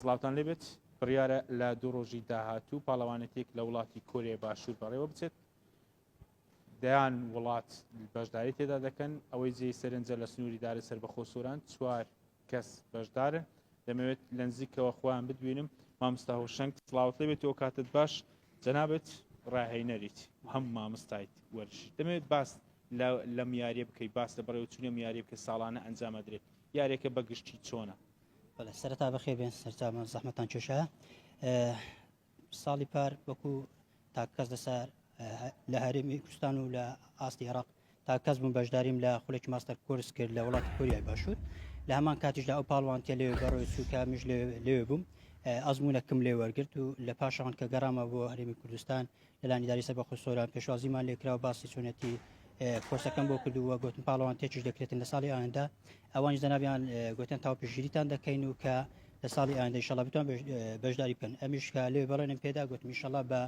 سڵاوتان لێبێت، بڕیارە لە دوو ڕۆژی داهاتوو پاڵەوانێتیەک لە وڵاتی کۆریای باشوور بەڕێوە بچێت، دەیان وڵات بەشداری تێدا دەکەن، ئەوەی جێی سەرنجە لە سنووری دارە سەربەخۆ سۆران چوار کەس بەشدارن، دەمەوێت لە نزیکەوە خۆیان بدوێنم. مامۆستا هۆشەنگ سڵاوت لێبێت و کاتت باش، جەنابت ڕاهێنەریت و هەم مامۆستایت وەرزشی، دەمەوێت باس لەم یاریە بکەیت، باس لە بەڕێوەچوونی ئەم یاریە بکەیت ساڵانە ئەنجامەدرێت، یاریەکە بە گشتی چۆنە؟ بەڵێ سەرەتا بەخێر بێن سەرچاوان زەحمەتان کێشا ساڵی پار وەکو تاکەس لەسەر لە هەرێمی کوردستان و لە ئاستی عێراق تاکەس بوون بەشداریم لە خولێکی ماستەر کۆرس کرد لە وڵاتی کۆریای باشوور لە هەمان کاتیشدا ئەو پاڵوانتیە لەوێ بەڕێوە چوو کە منیش لەوێ بووم ئەزمونەکەم لێ وەرگرت و لە پاشان کە گەڕامە بۆ هەرێمی کوردستان لەلایەن ئیدارەی سەربەخۆی سۆران پێشوازیمان لێکرا و باسی چۆنێتی کۆرسەکەم بۆ کرد و گوتم پاڵەوان تێکیش دەکرێتن لە ساڵی ئایندە ئەوانیش جەنابیان گوتن تاو پشگیریتان دەکەین و کە لە ساڵی ئایندە ئینشاڵڵا بتوان بەشداری بکەن ئەمیش کە لێ بەڵێنم پێدا گوتم ئینشاڵڵا بە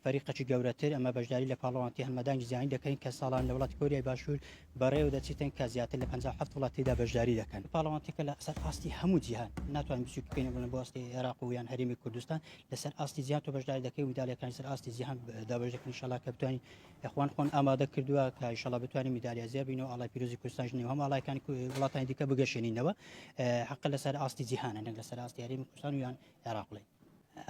فەریقەکی گەورەتر ئەمە بەشداری لە پاڵەوانتی هەلمەدانگی جیهانی دەکەین کە ساڵان لە وڵاتی کۆریای باشوور بەڕێوە دەچیتن کە زیاتر لە 57 وڵات تێدا بەشداری دەکەن پاڵەوانتیەکە لە سەر ئاستی هەموو جیهان ناتوانین بچووک بکەین بڵێن بۆ ئاستی عێراق و یان هەرێمی کوردستان لەسەر ئاستی جیهان تۆ بەشداری دەکەی و میدالیاکانی سەر ئاستی جیهان دابەش دەکەن ئینشاڵڵا کە بتوانین ئەخوان خۆن ئامادە کردووە کە ئینشاڵڵا بتوانین میدالیا زێر بین و ئاڵای پیرۆزی کوردستانش نێو هەموو ئاڵایەکانی وڵاتانی دیکە بگەشێنینەوە حەقە لەسەر ئاستی جیهانە نەک لەسەر ئاستی هەرێمی کوردستان و یان عێراق بڵێین.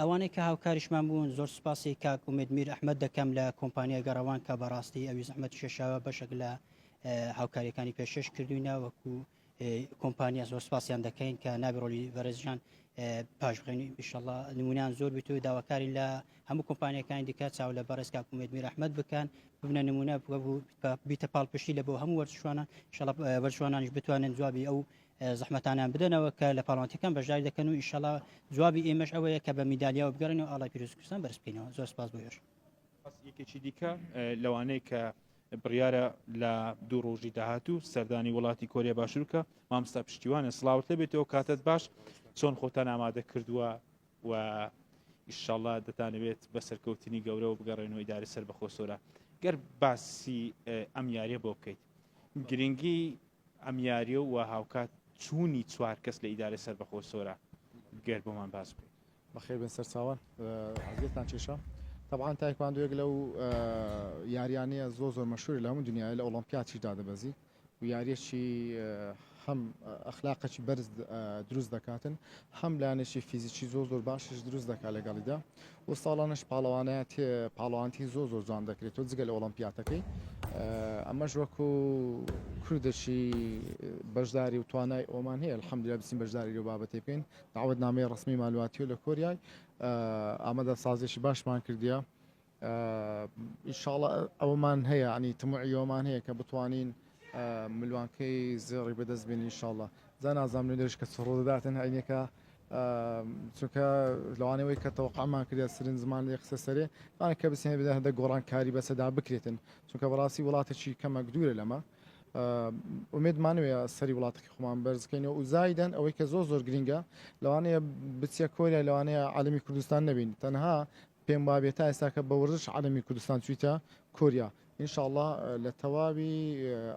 ئەوانەی کە هاوکاریشمان بوون زۆر سوپاسی کاک ئومێد میر ئەحمەد دەکەم لە کۆمپانیای گەڕەوان کە بەڕاستی ئەوی زەحمەت کێشاوە بەشێک لە هاوکاریەکانی پێشکەش کردوینە وەکو کۆمپانیا زۆر سپاسیان دەکەین کە نابێ ڕۆلی بەڕێزیان پاش بخەین ئیشەڵا نمونیان زۆر بیت و داواکارین لە هەموو کۆمپانیەکانی دیکە چاو لە بەڕێز کاک ئومێد میر ئەحمەد بکەن ببنە نمونە بیتە پاڵپشتی لە بۆ هەموو وەرزشوانان ئیشەڵا وەرزشوانانیش بتوانن جوابی ئەو زەحمەتانیان بدەنەوە کە لە پاڵەوانتیەکان بەشداری دەکەن و ئیشەڵا جوابی ئێمەش ئەوەیە کە بە میدالیاوە بگەڕێن و ئاڵای پیرۆزی کوردستان بەرز بکەینەوە زۆر سپاس بۆ ئێوەش. یەکێکی دیکە لەوانەیە کە بڕیارە لە دوو ڕۆژی داهاتوو سەردانی وڵاتی کۆریا باشوور کە مامۆستا پشتیوانە سڵاوت لێبێتەوە کاتت باش چۆن خۆتان ئامادە کردووە و ئیشاڵا دەتانەوێت بە سەرکەوتنی گەورەوە بگەڕێنەوە ئیدارە سەر بەخۆ سۆرە گەر باسی ئەم یاریە بۆ بکەیت گرنگی ئەم یاریە و هاوکات چوونی چوار کەس لە ئیدارە سەربەخۆ سۆرە گەر بۆمان باس بکەیت. بەخێر بێن سەرچاوان ئەزیەتتان کێشا تەبعەن تایکواندۆ یەک لەو یاریانەیە زۆر زۆر مەشهورە لە هەموو دنیای لە ئۆڵۆمپیاتیش دادەبەزی و یاریەکی هەم ئەخلاقێکی بەرز دروست دەکاتن هەم لایەنێکی فیزیکی زۆر زۆر باشیش دروست دەکات لەگەڵیدا و ساڵانەش پاڵەوانایەتی پاڵەوانتی زۆر زۆر جوان دەکرێتەوە جگە لە ئۆڵۆمپیاتەکەی ئەمەش وەکو کوردێکی بەشداری و توانای ئەومان هەیە الحمدلله بچین بەشداری لەو بابەتەی بکەین داوت نامەی ڕسمی مالواتیۆ لە کۆریای ئامادە سازێکی باشمان کردیە ئیشاڵە ئەوەمان هەیە ینی تموعی ئەومان هەیە کە بتوانین ملوانکەی زێڕی بەدەست بێنین ئینشاڵڵا جا نازانم لێرەش کە چ ڕوودەداتن عینەکە چونکە لەوانەوەی کە تەوەقعمان کردە سرنجمان لێ قسە سەرێ لەوانە کە بچێنە بدە هەندە گۆڕانکاری بەسەدا بکرێتن چونکە بەڕاستی وڵاتێکی کەمەک دوورە لەمە ئومێدمانەوەیە سەری وڵاتەکەی خۆمان بەرزکەینەوە و زایدەن ئەوەی کە زۆر زۆر گرنگە لەوانەیە بچیە کۆریا لەوانەیە عالمی کوردستان نەبین تەنها پێم وابێ تا ئێستاکە بە وەرزش عەلەمی کوردستان چویتە کۆریا ان شاء اللە لە تەواوی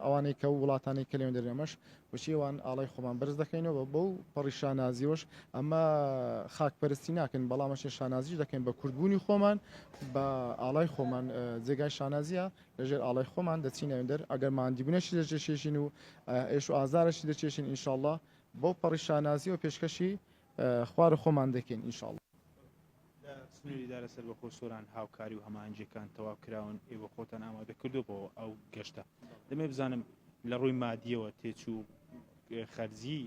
ئەوانەی کە وڵاتانەی کە لێوێن دەرێن ئەمەش وچی ئەوان ئاڵای خۆمان بەرز دەکەینەوە بەو پەڕی شانازیەوەش ئەمە خاک پەرستی ناکەین بەڵام ئەچێ شانازیش دەکەین بە کوردبوونی خۆمان بە ئاڵای خۆمان جێگای شانازیە لەژێر ئاڵای خۆمان دەچینە دەر ئەگەر ماندیبوونەشی دەچێشین و ئێش و ئازارەشی دەچێشین ان شاء اللە بەو پەڕی شانازیەوە پێشکەشی خوار خۆمان دەکەین ان شاء اللە. لە سنووری ئیدارە سەربەخۆ سۆران هاوکاری و هەماهەنگییەکان تەواو کراون، ئێوە خۆتان ئامادە کردووە بۆ ئەو گەشتە. دەمەوێت بزانم لە ڕووی مادییەوە تێچوو خەرجی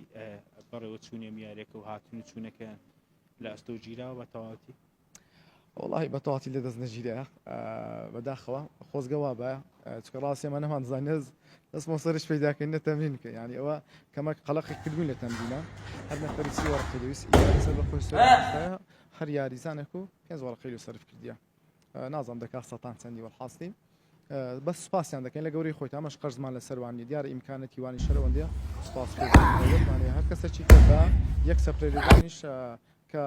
بەڕێوەچوونی ئەم یارییەکە و هاتن و چوونەکەیان لە ئەستۆ گیراوە بە تەواوەتی؟ وەڵاهی بە تەواتی لە دەست نەگیرایە بەداخەوە خۆزگە وابایە چونکە ڕاستی ئێمە نەماندەزانی نە سپۆنسەریش پەیدا کەین نە تەمرین بکەین یانی ئەوە کەمەک قەلەقی کردبووین لە تەمرینە هەر نەفەری سی وەرەقەی دەویست ئیدارەی سەربەخۆی سۆران هەر یاریزانێک و پێنج وەرەقەی لۆ سەرف کردیە نازانم دەکات سەتان چەندی وەڵحاصلی بەس سوپاسیان دەکەین لە گەورەی خۆی تامەش قەرزمان لەسەروان نیە دیارە ئیمکانەتی وانی شەرەوەندەیە سوپاس هەر کەسێکی کە بە یەک سەپرەی لێدانیش. کە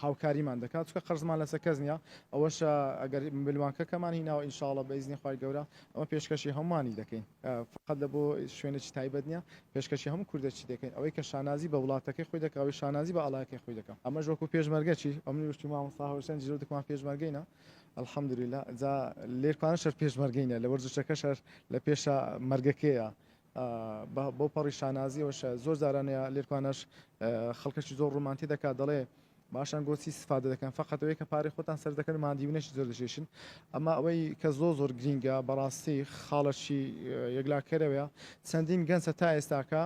هاوکاریمان دەکات چونکە قەرزمان لەسەر کەس نییە ئەوەشە ئەگەر ملوانکەکەمان هیناوە ان شاء اللە بە ئیزنی خوای گەورە ئەمە پێشکەشی هەمووانی دەکەین فقط لە بۆ شوێنێکی تایبەت نییە پێشکەشی هەموو کوردەکی دەکەین ئەوەی کە شانازی بە وڵاتەکەی خۆی دەکا ئەوەی شانازی بە ئاڵایەکەی خۆی دەکا ئەمەش وەکو پێشمەرگە چی ئەمن وشتی مامۆستا هەوشەن جیرۆدکمان پێشمەرگەینە الحمدللە جا لێرکوانە شەر پێشمەرگەینە لە وەرزشەکە شەر لە پێشە مەرگەکەیە بەو پەڕی شانازیەوەشە زۆر جارانەیە لێرکوانەش خەڵکەشی زۆر ڕومانتی دەکات دەڵێ باشان گۆچی سفادە دەکەن فقط ئەوەی کە پارەی خۆتان سەر دەکەن و مادیونەشی زۆر دەشێشن ئەمە ئەوەی کە زۆر زۆر گرینگە بەڕاستی خاڵەکی یەکلاکەرەوەیە چەندین گەنجە تا ئێستاکە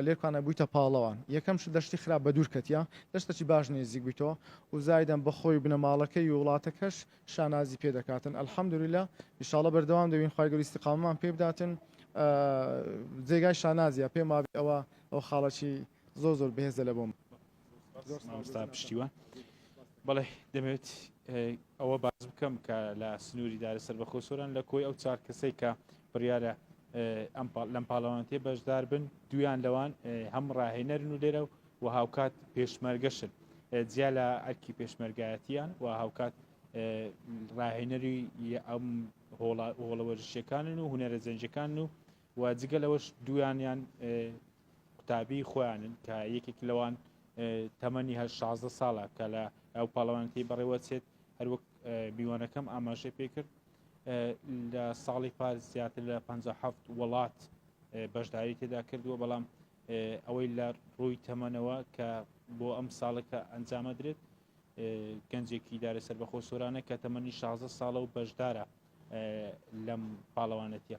لێرکانە بوویتە پاڵەوان یەکەم شت لە شتی خراپ بە دوور کەتیە لە شتەکی باش نێزیک بوویتەوە و زایدەن بەخۆی بنەماڵەکەی و وڵاتەکەش شانازی پێ دەکاتن الحمدللە ان شاء اللە بەردەوام دەبین خوای گەورە ئیستیقامەمان پێ بداتن جێگای شانازیە پێم وابێ ئەوە ئەو خاڵەکی زۆر زۆر بەهێزە لە بۆم. مامۆستا پشتیوان بەڵێ دەمەوێت ئەوە باس بکەم کە لە سنووری دارە سەربەخۆ سۆران لە کۆی ئەو چار کەسەی کە بڕیارە لەم پاڵەوانێتیە بەشدار بن دویان لەوان هەم ڕاهێنەرن و لێرە و هاوکات پێشمەرگەشن جیا لە ئەرکی پێشمەرگایەتیان و هاوکات ڕاهێنەری ئەم هۆڵە وەرزشیەکانن و هونەرە جەنگەکان و و جگە لەوەش دویانیان قوتابی خۆیانن کە یەکێک لەوان تەمەنی هەر 16 ساڵە کە لە ئەو پاڵەوانەتی بەڕێوەچێت هەروەک میوانەکەم ئاماژەی پێکرد لە ساڵی پار زیاتر لە 57 وڵات بەشداری تێدا کردووە بەڵام ئەوەی لە ڕووی تەمەنەوە کە بۆ ئەم ساڵە کە ئەنجامە درێت گەنجێکی دارە سەربەخۆ سۆرانە کە تەمەنی 16 ساڵە و بەشدارە لەم پاڵەوانەتیە.